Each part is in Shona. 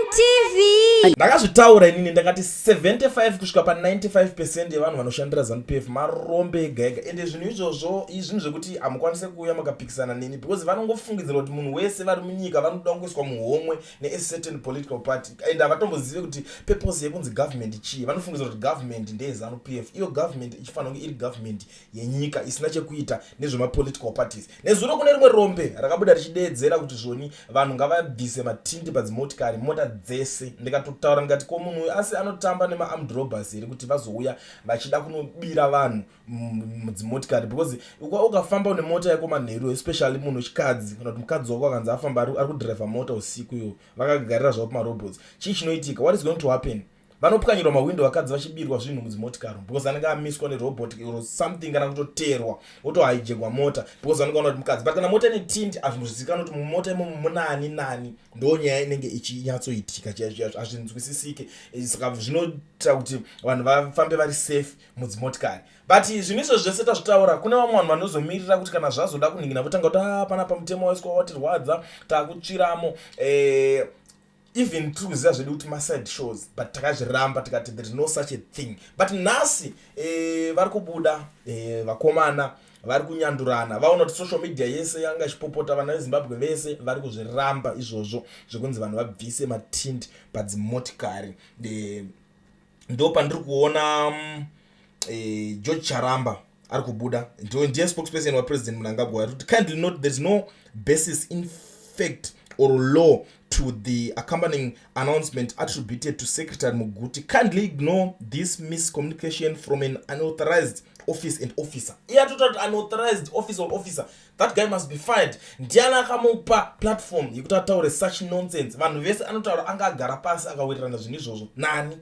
TV. Ndakazvitaura inini, ndakati 75 kusvika pa95% yevanhu vanoshandira ZANU PF marombe ega ega. Ende zvinhu izvozvo zvinhu zvekuti hamukwanise kuuya makapikisana neni, because vanongofungidzira kuti munhu wese vari munyika vanoda kungoiswa muhomwe neacertain political party, and havatombozive kuti purpose yekunzi government chii. Vanofungidzira kuti government ndeyeZANU PF, iyo government ichifanira kunge iri government yenyika isina chekuita nezvemapolitical parties. Nezuro kune rimwe rombe rakabuda richideedzera kuti zvoni vanhu ngavabvise matint padzimotikari, mota dzese. Ndikatotaura ndikati, ko munhu uyu asi anotamba nemaarmed robbers here kuti vazouya vachida kunobira vanhu mudzimotikari? Because ukafamba nemota yako manheru, especially munhu wechikadzi kana kuti mukadzi wako akanzi afamba ari kudhiraivha mota usiku, iwo vakagarira zvavo pamarobhots, chii chinoitika? What is going to happen? Vanopwanyirwa mahwindo, vakadzi vachibirwa zvinhu mudzimotikari, because anenge amiswa nerobot or something, kana kutoteerwa, otohijackwa mota, because vanenge vaona kuti mukadzi. But kana mota ine tint, hazvimbozivikanwa kuti mumota imomo munani nani. Ndo nyaya inenge ichinyatsoitika chaizvo chaizvo, hazvinzwisisike. Saka zvinoita kuti vanhu vafambe vari safe mudzimotikari. But zvinhu izvo zvese tazvitaura, kune vamwe vanhu vanozomirira kuti kana zvazoda kunhingina, votanga kuti a ah, panapa mutemo waiswa watirwadza, taakutsviramo. Even tiri kuziva zvedu kuti maside shows, but takazviramba tikati there is no such a thing. But nhasi vari kubuda vakomana vari kunyandurana, vaona kuti social media yese yanga ichipopota, vana veZimbabwe vese vari kuzviramba izvozvo zvekunzi vanhu vabvise matint padzimotikari. Ndo pandiri kuona George Charamba ari kubuda, ndiye spokesperson waPresident Mnangagwa, ari kuti, "Kindly note there is no basis in fact or law to the accompanying announcement attributed to Secretary Muguti. Kindly ignore this miscommunication from an unauthorized office and officer." Iye atotaura kuti unauthorized office or officer. That guy must be fired. Ndiani akamupa platform yekuti ataure such nonsense? Vanhu vese anotaura anga agara pasi akawirirana zvinhu izvozvo nani?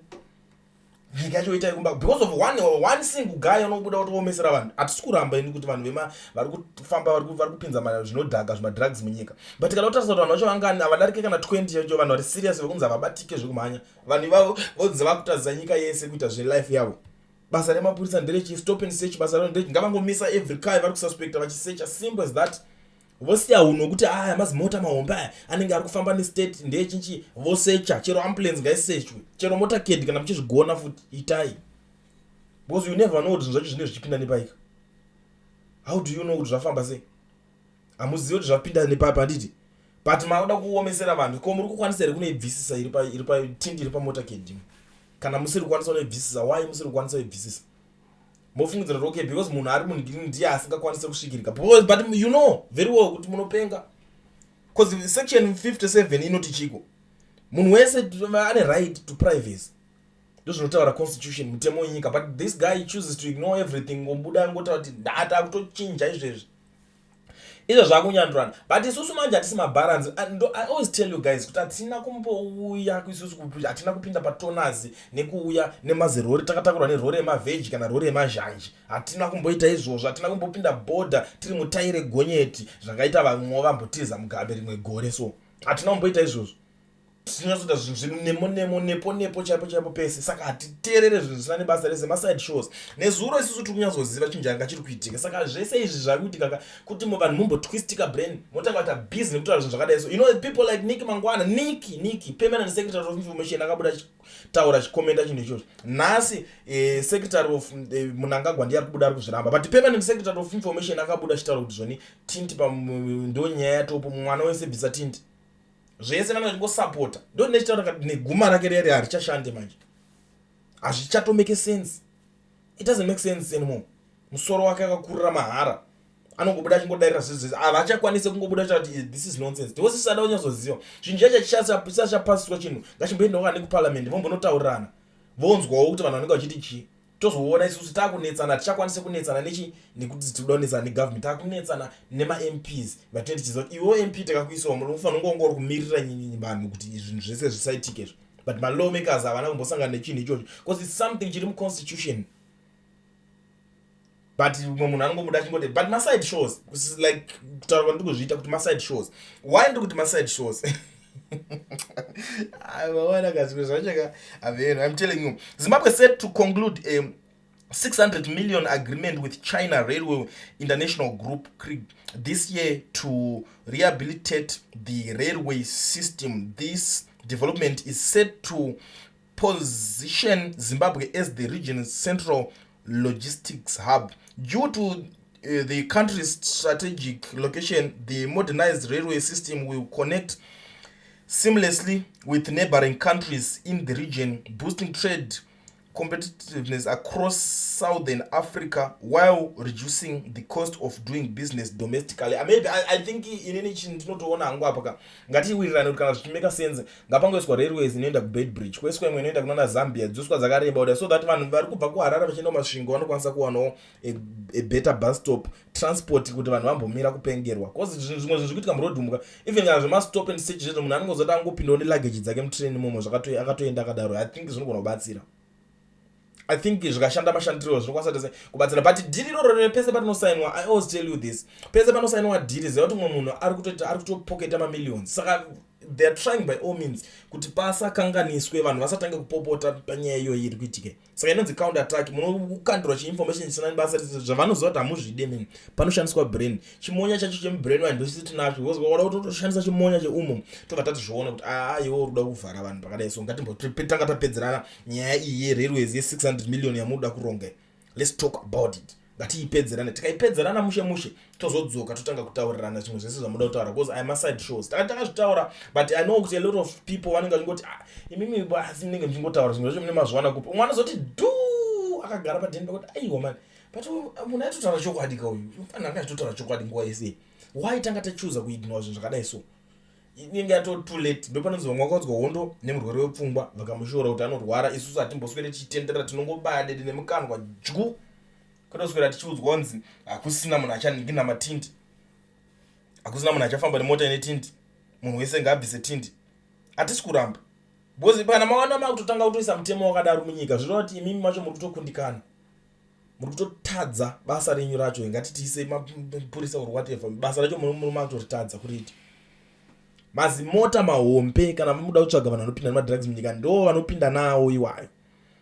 Nyika yacho itai kumba because of one single guy anobuda kutoomesera vanhu. Hatisi kuramba ini kuti vanhu vema vari kufamba vari kupinza zvinodhaka, zvimadrugs munyika, but kana kutarisa kuti vanhu vacho vangani, havadarike kana 20 chacho vanhu vari serious vekunzi havabatike zvekumhanya. Vanhu ivavo vonzi vakutadzisa nyika yese kuita zvelife yavo. Basa remapurisa nderechi stop and search. Basa ravo nderechi ngavangomisa every car vari kususpecta vachisearcha, simple as that. Vosiya unhu wekuti aya mazimota mahombe aya anenge ari kufamba nestate ndeyechinchi, vosecha. Chero ambulance ngaisechwe, chero motorcade kana muchizvigona futi itai, because you never know kuti zvinhu zvacho zvinenge zvichipinda nepaika. How do you know kuti zvafamba sei? Hamuzivi kuti zvapinda nepapa, handiti? But makuda kuomesera vanhu. Ko muri kukwanisa here kunoibvisisa iri patint iri pamotorcade? Kana musiri kukwanisa kunoibvisisa, why musiri kukwanisa kuibvisisa? Mofungidzira kuti okay, because munhu ari munhu ndiye asingakwanisi kusvikirika, but you know very well kuti munopenga, because section 57 inoti chiko? Munhu wese ane right to privacy. Ndozvinotaura constitution, mutemo wenyika. But this guy chooses to ignore everything, ngobuda ngotaura kuti ndata kutochinja izvezvi. Izvo zvakunyandurana, but isusu manje hatisi mabharanzi. I always tell you guys kuti hatina kumbouya isusu, hatina kupinda patonazi nekuuya nemazirori takatakurwa nerori yemavheji kana rori yemazhanje. Hatina kumboita izvozvo. Hatina kumbopinda bhodha tiri mutaire gonyeti zvakaita vamwewo vambotiza Mugabe rimwe gore. So hatina kumboita izvozvo. Tinyatsoita zvinhu zvedu nemo nemo, nepo nepo, chaipo chaipo pese. Saka hatiteerere zvinhu zvisina nebasa rese, maside shows. Nezuro isusu tiri kunyatsoziva chinhu changa chiri kuitika. Saka zvese izvi zvari kuitika ka kuti vanhu mumbotwistika brain, motanga kuita busy nekutaura zvinhu zvakadai. So people like Nick Mangwana, Nick permanent secretary of information, akabuda achitaura, achikomenda chinhu ichocho. Nhasi secretary of Mnangagwa ndiye ari kubuda ari kuzviramba, but permanent secretary of information akabuda achitaura kuti zvoni tint pa ndo nyaya yatopo, mwana wese bvisa tint. Zvese vanenge vachingosapota. Ndo ndechitaura kati neguma rake rere harichashande manje, hazvichatomake sense. It doesn't make sense anymore. Musoro wake akakurira mahara, anongobuda achingodarira zvezvese. Havachakwanisi kungobuda chati this is nonsense, because isada kunyatsoziva zvinhu chacho chisachapasiswa. Chinhu ngachimboendawo kana nekuparliament, vombonotaurirana, vonzwawo kuti vanhu vanenge vachiti chii. Tozoona isusu taakunetsana. Tichakwanise kunetsana nechi nekuti tiri kuda kunetsana negovernment, taakunetsana nemaMPs vatinenge tichiziva kuti iwewo MP takakuisawo, unofanira kunge wanga uri kumirira vanhu kuti zvinhu zvese zvisaitike izvo. But malawmakers havana kumbosangana nechinhu ichocho, because it's something chiri muconstitution. But mumwe munhu anongobuda achingoti, but maside shows, like kutaura kwandiri kuzviita kuti maside shows. Why ndiri kuti maside shows? Vaona kazvimwe zvacho aveno. I'm telling you, Zimbabwe set to conclude a 600 million agreement with China Railway International Group, CRIG, this year to rehabilitate the railway system. This development is set to position Zimbabwe as the region's central logistics hub. Due to the country's strategic location, the modernized railway system will connect seamlessly with neighboring countries in the region, boosting trade competitiveness across Southern Africa while reducing the cost of doing business domestically. Maybe I think inini chinhu ndinotoona hangu apa ka, ngatiwirirane kuti kana zvichimeka sense, ngapangoiswa railways inoenda kuBeitbridge, kuiswa imwe inoenda kunana Zambia, dzoswa dzakareba kuda, so that vanhu vari kubva kuHarare vachienda kuMasvingo vanokwanisa kuwanawo a better bus stop transport, kuti vanhu vambomira kupengerwa, because zvimwe zvinhu zviri kuitika murodhi muka, even kana zvemastop and search zvezvo, munhu anongozoti angopindawo neluggage dzake mutrain imomo, akatoenda akadaro. I think zvinogona kubatsira. I think zvikashanda mashandiro, zvinokwanisa tese kubatsira. But dhiri iroro, pese patinosainwa, I always tell you this, pese panosainwa dhiri, ziva kuti mumwe munhu ari kutoita, ari kutopoketa mamillions. Saka they are trying by all means kuti pasakanganiswe, vanhu vasatange kupopota panyaya iyoyi iri kuitika. Saka inonzi counter attack. Munokandirwa chiinformation chisina basa, zvavanoziva kuti hamuzvide mini. Panoshandiswa brain, chimonya chacho chemubrain, vanhu ndosisi tinacho, because wada kutoshandisa chimonya cheumo, tobva tatizviona kuti aa, iwe uri kuda kuvhara vanhu pakadai. So ngatimbotanga tapedzerana nyaya iyi yerailways ye600 million yamunoda kuronga. Let's talk about it. Ngatiipedzerane. Tikaipedzerana mushe mushe, tozodzoka totanga kutaurirana zvimwe zvese zvamuda kutaura, because ima side shows takazvitaura. But I know kuti a lot of people vanenge vachingoti, "Ah, imimi basi munenge muchingotaura zvimwe zvacho, mune mazviwana kupi?" Umwe anozoti dhu akagara padheni pakuti, "Aiwa mani, but munhu aitotaura chokwadi ka uyu, unofanira anga achitotaura chokwadi nguva yese. Why tanga tachuza kuignora zvinhu zvakadai?" So inenge yato too late. Ndo panonzi vamwe vakaudzwa hondo nemurwere wepfungwa, vakamushora kuti anorwara. Isusu hatimboswere tichitenderera, tinongobaya dede nemukanwa dyu, kwete tichiudzwa kunzi hakusina munhu achanhingina matindi, hakusina munhu achafamba nemota ine tindi, munhu wese ngaabvise tindi. Hatisi kuramba, because kana mawana makutotanga kutoisa mutemo wakadaro munyika, zvireva kuti imimi macho muri kutokundikana, muri kutotadza basa renyu racho. Ngatitiise mapurisa or whatever, basa racho muri makutoritadza kuriita. Mazimota mahombe, kana muda kutsvaga vanhu vanopinda nemadrugs munyika, ndo vanopinda nawo iwayo.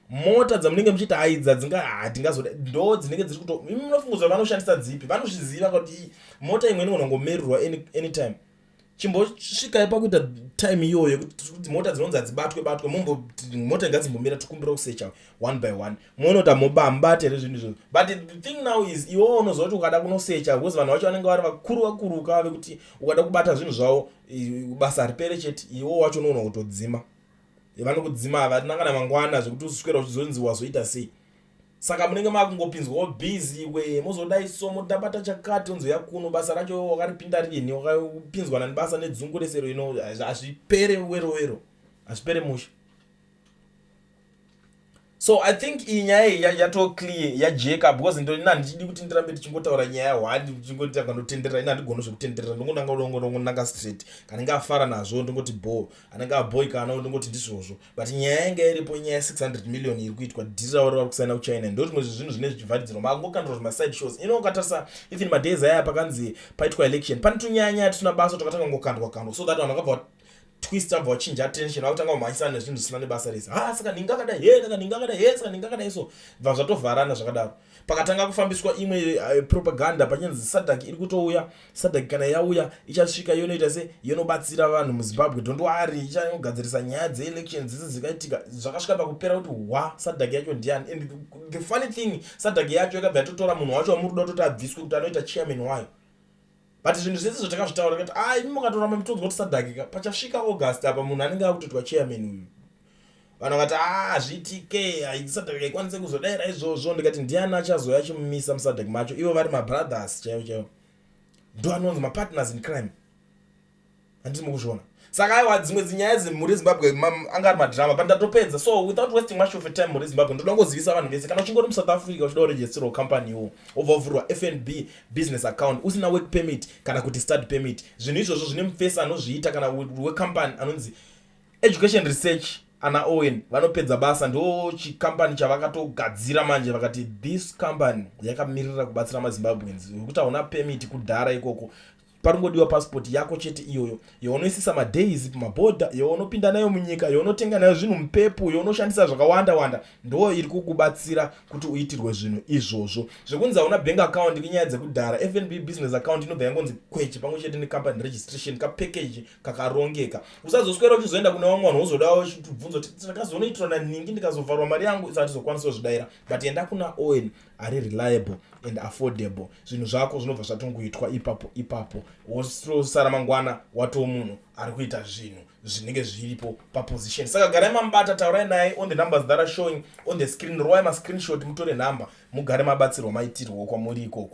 Mota dzamunenge muchiti aidza dzinga hatingazoda, ndo dzinenge dziri kuto. Imi munofungudzwa vanoshandisa dzipi? Vanozviziva kuti mota imwe inogona kungomerirwa anytime. Chimbosvikai pakuita time iyoyo yekuti mota dzinonzi hadzibatwe batwe, mombo mota ngadzimbomira, tikumbira kusecha one by one, muone kuti hamubate here zvinhu izvozvo. But the thing now is, iwewo unoziva kuti ukada kunosecha, because vanhu vacho vanenge vari vakuru vakuru kava vekuti ukada kubata zvinhu zvavo, basa haripere chete. Iwewo wacho unoona kutodzima, vanokudzima, havana kana mangwana zvekuti uswera uchizonzi wazoita sei. Saka munenge makungopinzwawo busy we mozodai, so mudabata chakati, onzoya kuno, basa racho wakaripinda rini? Wakapinzwa nani basa nedzungu resero ino? Hazvipere wero wero, hazvipere mushe. So I think iyi nyaya iyi yato clear, yajeka, because ndona handichidi kuti ndirambe tichingotaura nyaya one, tichingoti akandotenderera. Ina handigoni zvekutenderera, ndongonanga straight. Kanenge afara nazvo, ndongoti bo, anenge abhoikanawo, ndongoti ndizvozvo. But nyaya yanga iripo, nyaya ye600 million iri kuitwa, dhiri ravo ravari kusaina kuChina, ndo zvimwe zvezvinhu zvine zvichivharidzirwa, makangokandira zvemaside shows ino. Ukatarisa even madays aya pakanzi paitwa election, pane tunyanya tusina basa twakatanga ngokandwa kandwa, so that vanhu vakabva twist, abva vachinja attention, vakutanga kumhanyisana nezvinhu zvisina nebasa rese. Ha, saka ninga akadai he, saka ninga akadai he, saka ninga akadai. So bva zvatovharana zvakadaro. Pakatanga kufambiswa imwe propaganda pachinzi SADC iri kutouya. SADC kana yauya, ichasvika yonoita se yonobatsira vanhu muZimbabwe, don't worry, ichanogadzirisa nyaya dzeelection dzese dzikaitika. Zvakasvika pakupera kuti hwa, SADC yacho ndiani? And the funny thing, SADC yacho yakabva yatotora munhu wacho wamuri kuda kutoti abviswe kuti anoita chairman wayo. But zvinhu zvese zvatakazvitaura kuti a, imi mukatoramba mutonzwa kuti SADC ka, pachasvika August apa, munhu anenge akutoitwa chairman uyu. Vanhu vakati, "A, hazviitike, SADC haikwanise kuzodayira izvozvo." Ndikati, "Ndiani achazoya achimumisa muSADC macho?" Ivo vari mabrothers chaivo chaivo, ndo anonzi mapartners in crime, handiti mukuzviona? Saka aiwa, dzimwe dzinyaya dzemhuri yeZimbabwe anga ari madrama, but ndatopedza. So without wasting much of a time, mhuri yeZimbabwe, ndoda kungozivisa vanhu vese, kana uchingori muSouth Africa, uchida kuregisterwa company iwo, wobva wavhurwa FNB business account, usina work permit kana kuti study permit, zvinhu izvozvo zvine mufesi anozviita kana wecompany anonzi Education Research. Ana Owen vanopedza basa, ndo chikampani chavakatogadzira manje. Vakati this company yakamirira kubatsira maZimbabweans, wekuti hauna permit kudhara ikoko. Paringodiwa passport yako chete iyoyo yaunoisisa madays pamabhodha, yaunopinda nayo munyika, yaunotenga nayo zvinhu mupepu, yaunoshandisa zvakawanda wanda, ndo iri kukubatsira kuti uitirwe zvinhu izvozvo. Zvekunzi hauna bank account kunyaya dzekudhara. FNB business account inobva yangonzi kweche pamwe chete necompany registration, kapackage kakarongeka. Usazoswera uchizoenda kune vamwe vanhu, wozoda uchibvunza kuti takazonoitirwa naningi, ndikazovharwa mari yangu. Isati zokwanisa kuzvidayira, but enda kuna Owen ari reliable and affordable. Zvinhu zvako zvinobva zvatongoitwa ipapo ipapo, wosara mangwana watoo munhu ari kuita zvinhu zvinenge zviripo paposition. Saka garai mamubata, taurai naye on the numbers that are showing on the screen. Rovai mascreenshot, mutore nhamba, mugare mabatsirwa maitirwo kwamuri ikoko.